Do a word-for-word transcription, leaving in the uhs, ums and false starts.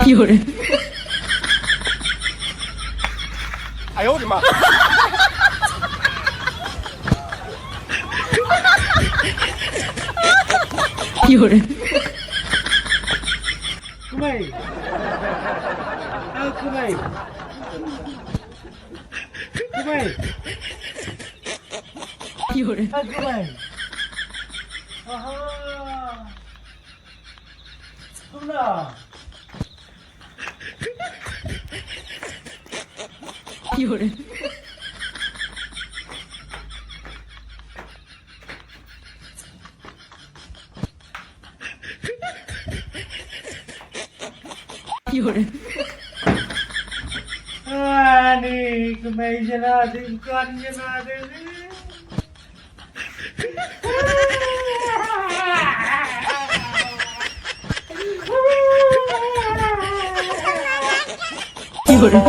有人， 有人， Kumei. Ah, Kumei. Kumei. 有人， Ah, Kumei. Aha. Kumno? 有人， 有人。 Ani, Kumei jana ding, kon jana ding. 有人。